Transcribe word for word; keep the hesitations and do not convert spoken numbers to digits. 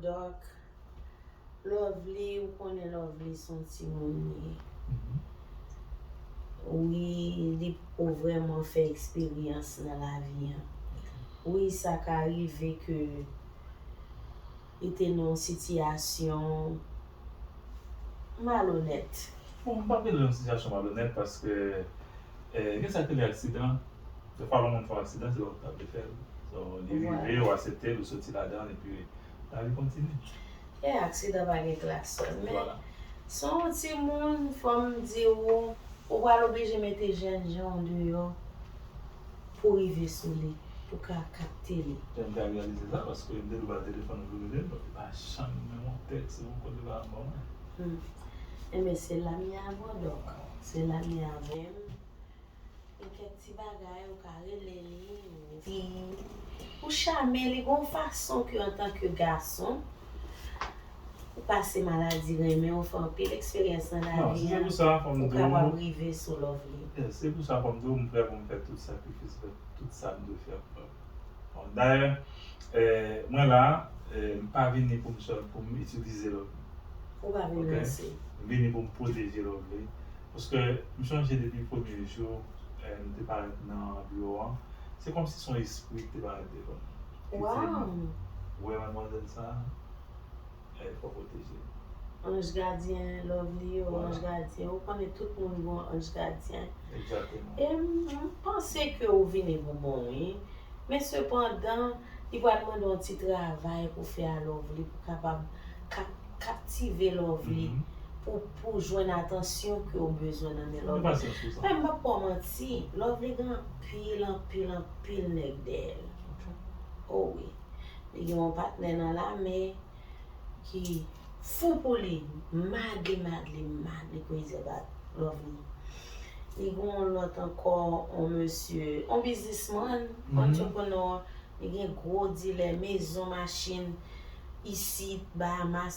Dòk, Lovely, ou konnen Lovely se yon timoun li ye. Wi, li poko vrèman fè eksperyans nan lavi an. Wi, sa ka rive ke li te nan yon sitiyasyon malonèt. Bon, m p ap rele l yon sitiyasyon malonèt paske, eh, gen sa k rele aksidan. Defwa lè yon moun fè yon aksidan, se pa ou k ta vle fè l. So, li rive, ou aksepte l, ou soti ladan l, epi lavi kontinye. Yeah, aksidan pa gen klaksòn, men se yon timoun, fò m di w, ou pral oblije mete jènjan w deyò pou rive sou li, pou ka kapte li. Jan m te reyalize sa, paske m te dwe ba l telefòn ou rele l, li pa janm menm yon tèks, se yon kòd li pa janm ban mwen. Hmm. Enben, se la m ye avè w, dòk. Se la m ye avè w. Gen kèk ti bagay, ou ka rele li, ou di, ou chame li, gon fason ke antanke gason, ou pase maladi renmen, ou fè anpil eksperyans nan lavi an, ou kapab rive sou Lovely. Yeah, se pou sa, fò m di w, m prè pou m fè tout sakrifis, fè tout sa m dwe fè pou Lovely. Bon, dayè, eh, mwen la, eh, m pa vini pou m sèl, pou m itilize Lovely. Ou pa vin ranse. M vini pou m pwoteje Lovely. Paske m chonje depi premye jou, eh, m te parèt nan biwo an, se kòmsi se yon espri ki te parèt devan m. Ki di m, "Ou wè madmwazèl sa a, eh, fò w pwoteje l." Anj gadyen, Lovely, ou anj gadyen. Ou konnen tout moun gon anj gadyen. Egzakteman. E m, m panse ke ou vini pou bon, wi. Men sepandan, li pral mande yon ti travay pou fè a Lovely, pou kapab ka-, kaptive Lovely, pou, pou jwenn atansyon ke w bezwen nan men Lovely. Men m p ap ba w manti, Lovely gen anpil, anpil, anpil nèg dèyè l. O wi. Li gen yon patnè nan lame ki fou pou li, mad li, mad li, mad li, crazy about Lovely. Li gen yon lòt ankò, yon mesye, yon biznismann, entrepreneur, li gen gwo dilè, mezon, machin, isit, Bahamas,